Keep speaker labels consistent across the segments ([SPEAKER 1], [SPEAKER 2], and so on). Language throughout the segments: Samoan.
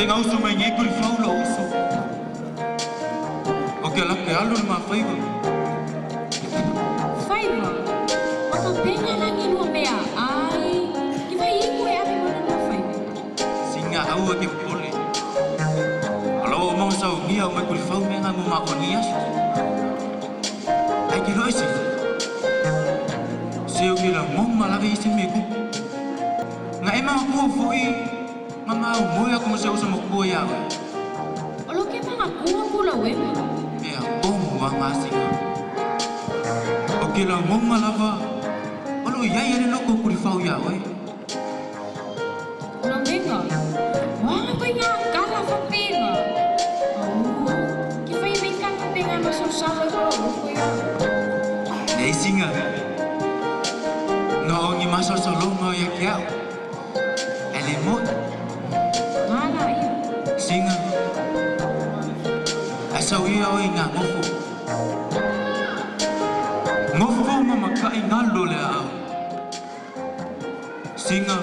[SPEAKER 1] gausu mai nei kuli fau lo uso. O ke la ke alu le mafaiva.
[SPEAKER 2] Faiva. O ka penga langi lua mea ai. Ki vai iku e ave mo lua faiva.
[SPEAKER 1] Singa aua ke pole. Alo o mau sau ngia o mai kuli fau mea nga mo ma o ni aso. Ai ke lo ese. Se o ke la ngoma la ve ese me ku. Nga e mga kuha foi. Nga mau moe ako mo se usa mo kuha ia oe.
[SPEAKER 2] O lo ke mga kuha kula wenga.
[SPEAKER 1] Mea bomu a ngā singa. O ke la ngonga lava. O lo iai ele loko kuri fau ia oe.
[SPEAKER 2] O la wenga. Wanga koe ngā kala whapenga. Au, ke whai mei kala whapenga ma so salo e kolo loko ia.
[SPEAKER 1] Nei singa. Nga o ngi masal salonga ia ke au. Ele mo.
[SPEAKER 2] Ngā ia.
[SPEAKER 1] Singa. Asau ia o i ngā ngofo. Ngofo ma makai ngalo le au. Singa.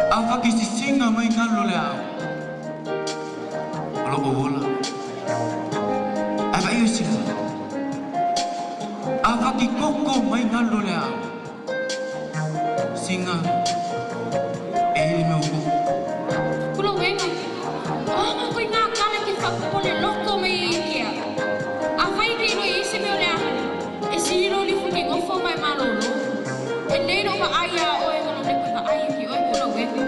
[SPEAKER 1] A whakisi singa mai ngalo le au. O loko wola. A vai o singa. A whaki koko mai ngalo le au. Singa. E hili me o koko.
[SPEAKER 2] Kula wenga. Oanga koe ngā kala ke whakapole loko mai i kea. A whai te iro i ese meo le ahana. E siro li fuke ngofo mai malolo. E leiro wa ai a oe ngalo le koe wa ai ki oe kula wenga.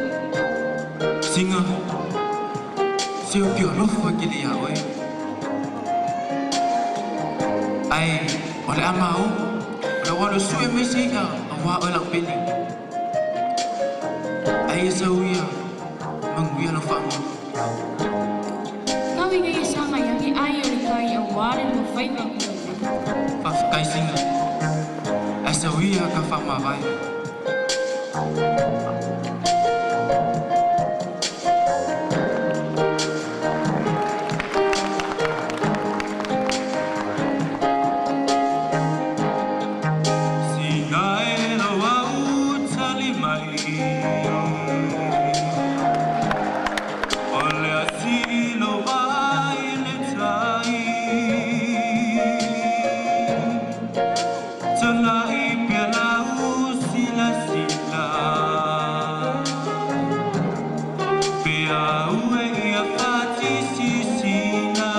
[SPEAKER 1] Singa. Se o ke alofa ke le ia oe. Ai, o le ama o. O le walo sue me se ika a wā oe lau pele. Ai e sau ia, manguia lau whaamo.
[SPEAKER 2] Kau inga i sanga ia ki ai o le kai a ware no whaiva kula wenga.
[SPEAKER 1] Whawhakai singa. Ai sau ia ka whamawai. Singa e lau au tali mai. O le asilo vai le tai. Tala i pia lau sila sila. Pea ue ia whati sisina.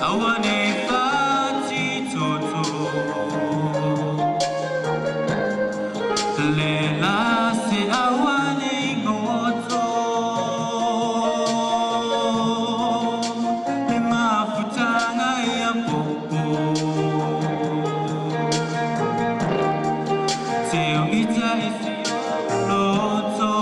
[SPEAKER 1] Aua nei whati toto. Le la se aua nei ngoto. Le mafutanga ia popo. Te o ita isi loto.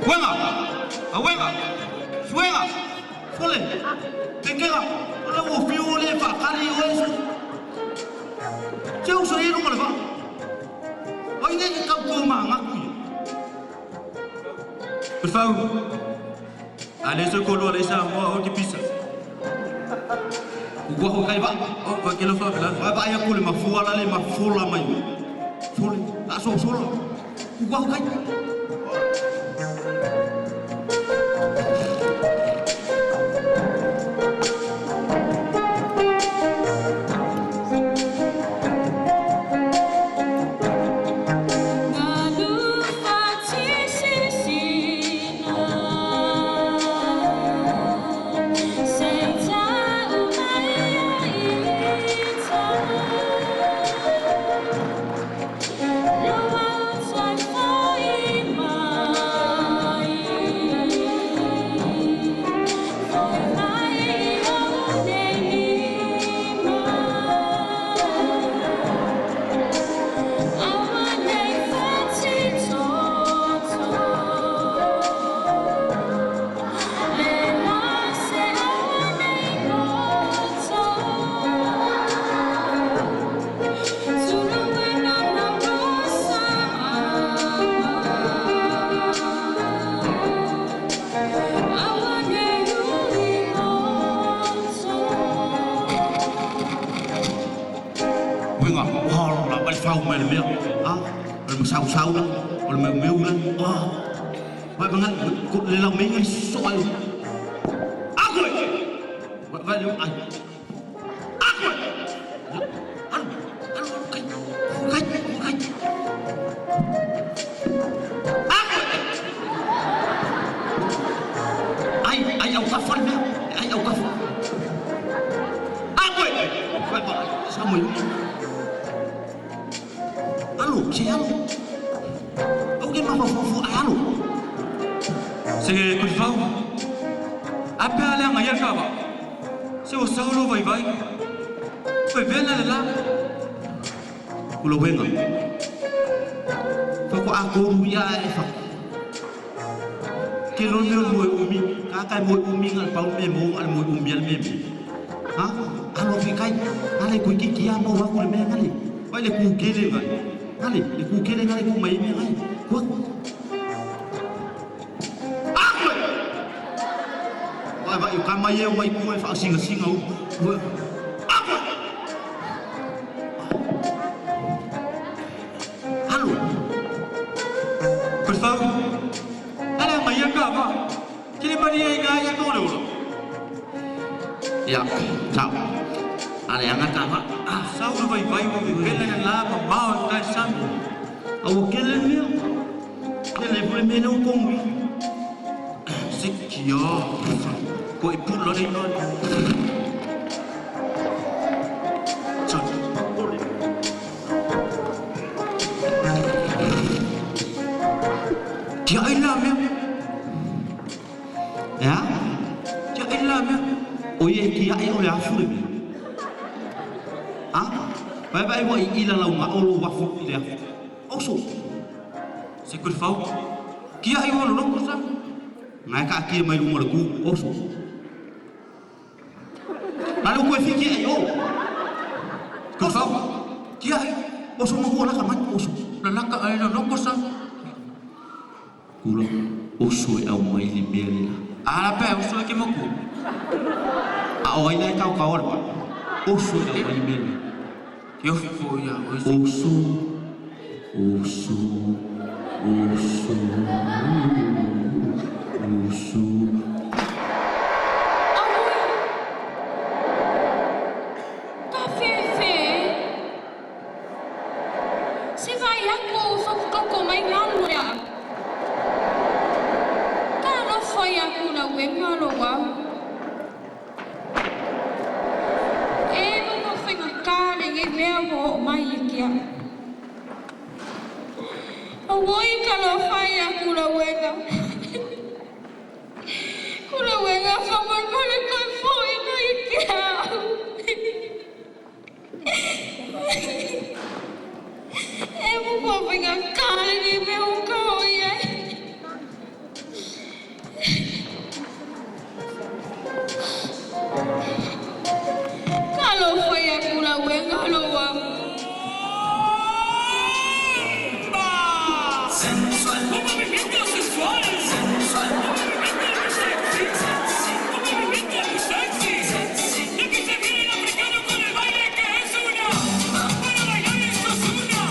[SPEAKER 3] Wenga! Awenga! Suenga! Fole! Pekega! O le ua fiu o le whakari o esu. Te uso i runga le wha. O i nei kau tō mā ngaku ia.
[SPEAKER 1] Whau. A le so kolo le sa moa o ke pisa.
[SPEAKER 3] Ua ho kai va.
[SPEAKER 1] O va ke lo fa vela.
[SPEAKER 3] Vai vai aku le mafua la le mafola mai. Fole, la so sola. Ua ho kai.
[SPEAKER 2] Ngalu
[SPEAKER 3] Uenga, oh, la vai fau mai le mea. Ah, o le masausau la, o le meumeu la. Ah, vai vai le lau meinga so ai. Ah, koe! Vai vai le ai. Ah, koe! Alu, alu, alu, kai. Kai, kai. Ah, koe! Ai, ai, au ka fale mea. Ai, au ka Ah, koe! Vai, vai, sa mai. Alu, se alu. Au ke mafafufu ai alu.
[SPEAKER 1] Se Kulifau. A pe a le anga ia le kava. Se o sau lo vai vai. Vai vela le la.
[SPEAKER 3] Kula wenga. Fa ko a koru ia e fa. Ke lo meo moe umi, ka kai moe umi ngal pau me mo al moe umi al me me. Ha? Alo fi kai, ale ku ki ki a mo wa ku le me ngale. Vai le ku kele ngai. Ngale, le ku kele ngale ku mai me ngai. Ku. Ah! Koe! Vai vai ka mai e mai ku e fa singa singa u. Ah! Koe! Alo.
[SPEAKER 1] Kulifau. A le anga ia le kava. Ke le mani ai ngā ia ka o le ola.
[SPEAKER 3] Ya, ciao. Ale anga ka va.
[SPEAKER 1] Ah, sau lo vai vai mo vela le la ma mao tai sami.
[SPEAKER 3] Au kele mea. Kele pule me le kongi.
[SPEAKER 1] Se kia. Ko e pulo le no. Chon. Kia ai la mea.
[SPEAKER 3] Ya?
[SPEAKER 1] Kia ai la mea.
[SPEAKER 3] O ye ki ai o le afu le mea. Ha? Vai vai wa i ila lau nga olo wafu i le afu. Oso.
[SPEAKER 1] Se Kulifau. Kia ai o loko sa.
[SPEAKER 3] Ngai ka kia mai lunga le ku. Oso. Nalo ku e fiki ai o.
[SPEAKER 1] Kulifau. Kia ai.
[SPEAKER 3] Oso ma hua laka mai oso.
[SPEAKER 1] La laka ai la loko sa.
[SPEAKER 3] Kula. Oso e au mai le mea le la.
[SPEAKER 1] Ala pe oso e ke moku.
[SPEAKER 3] A o ai lai kau kau pa. Oso e au mai le mea le.
[SPEAKER 1] Kia fo ia o se.
[SPEAKER 3] Oso. Oso. Oso. Oso.
[SPEAKER 2] Auoi. Ka fefe. Se vai aku whakakoko mai ngalu rea. Ka alofa ia ku la uenga lo wau. E mo whenga kāre nge mea mo o mai i kia. Auoi ka alofa ia ku la uenga. Ku la uenga whamalmale kai fo i mai i kia. E mo mo whenga kāre nge mea o ka hoi ai. Ka alofa ia ku la uenga lo wau.
[SPEAKER 4] Un movimiento sexual. Un movimiento muy sexy. Un movimiento muy sexy. Y aquí se viene el africano con el baile que es una. Para bailar esto es una.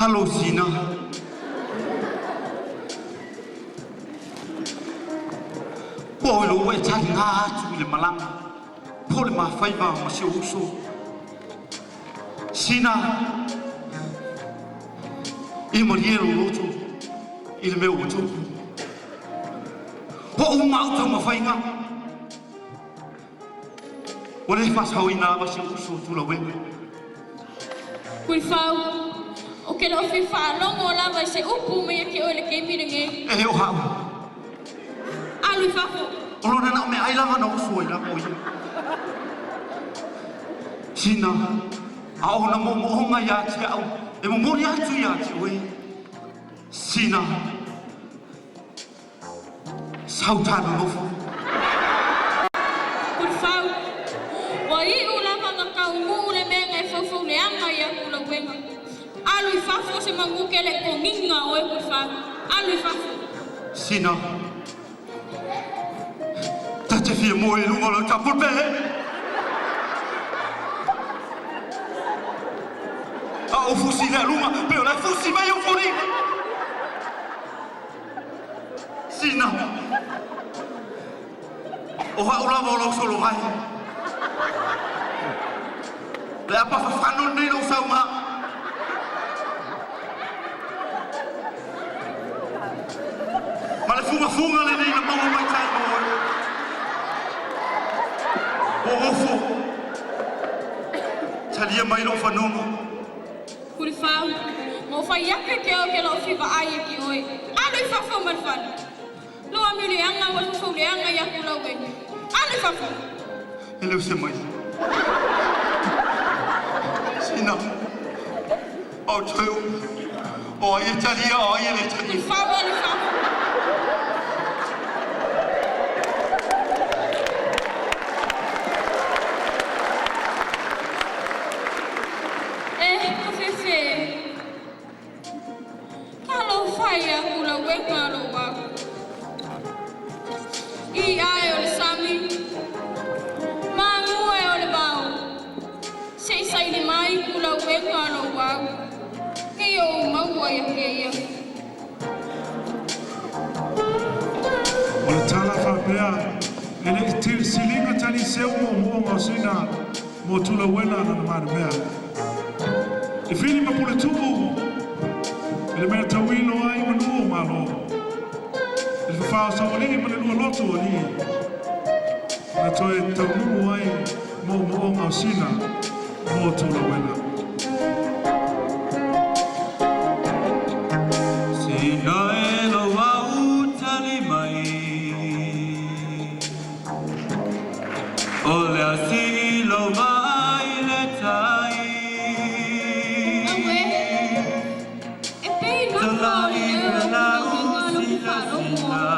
[SPEAKER 3] Hello, Sina. Po lo we cha nga tu le malanga. Po le ma faiva ma si uso. Sina. I mo ye lo loto. I le mea o tupu. Po o mau tau ma fainga. O le fas hau ina ma si uso tu la wenga.
[SPEAKER 2] Kulifau. O ke lo fi whaalongo lava i se upu me ia ke oe le keimi nge.
[SPEAKER 3] E o hau.
[SPEAKER 2] Alu i fafo.
[SPEAKER 3] O lona na o me ai lava na oso ai lava o ia. Sina. A o na mo mo honga ia te au. E mo mori atu ia te oe. Sina. Sautano nofo.
[SPEAKER 2] Taunuu le mea e faufauleaga ia Kulauega. Alu i fafo se maguke le kogiga o e Kulifau. Alu i fafo.
[SPEAKER 3] Sina. Ta te fia moe i luga o lau tapulpe. A ou fusi lea luga, pe o la e fusi mai ou foliga. Sina. O au lava o lau solovae. Le apa fafano lenei lou sauga. Ma le fugafuga lenei na maua mai tai ma oe. O ofo. Talia mai lou fanoga.
[SPEAKER 2] Kulifau, mo fai ake ke au ke lau fiva ai e ki oe. Alu i fafo ma le fale. Lo amio leaga ua faufauleaga ia Kulauega. Alu i fafo.
[SPEAKER 3] E le o se mai. Sina. O teu. O ai e talia, o ai e le talia.
[SPEAKER 2] Kulifau, alu i fafo. E, kafefe. Talofa ia Kulauega lou au. I ae o le sami, magu e o le vao. Se i saili mai Kulauega lou au. Nei ou maua ia kēia.
[SPEAKER 5] O le tala faapea, e le i siliga taliseu moomooga o Sina mo Tulauela lana malemea. E fili ma Puletupu i le mea tauilo ai manu o Malo. I le fafao saualii ma le lua loto o alii. Na toe taunuu ai moomooga o Sina mo Tulauela.
[SPEAKER 1] Sina e lou au tali mai. O le asi lou vai le tai.
[SPEAKER 2] Auē, e pei gafa o le leo o Kulauega lou faalogo atu ai.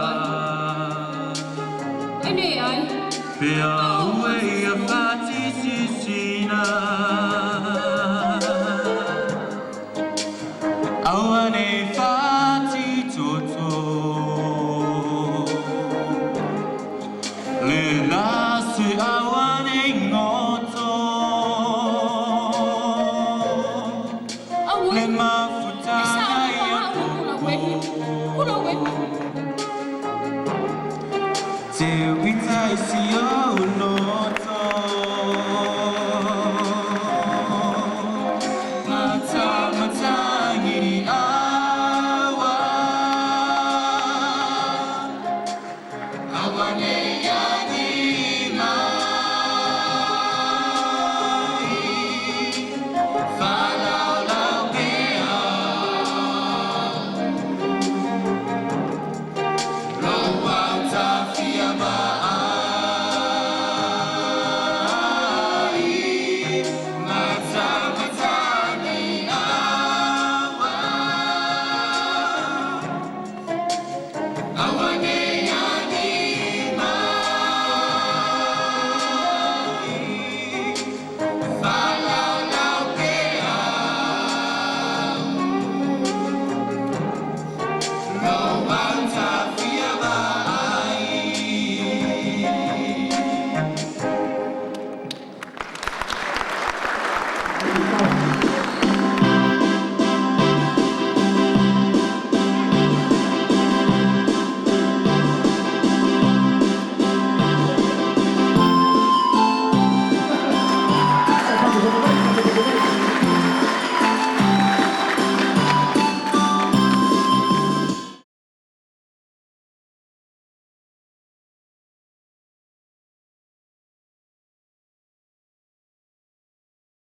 [SPEAKER 2] E leai.
[SPEAKER 1] Pe au e ia fati sisina. Aua nei fati toto. Le la se aua nei ngoto.
[SPEAKER 2] Auē,
[SPEAKER 1] Le
[SPEAKER 2] e
[SPEAKER 1] mafutaga
[SPEAKER 2] sa
[SPEAKER 1] ia
[SPEAKER 2] au Kulauega. Kulauega.
[SPEAKER 1] Te uita i si au loto.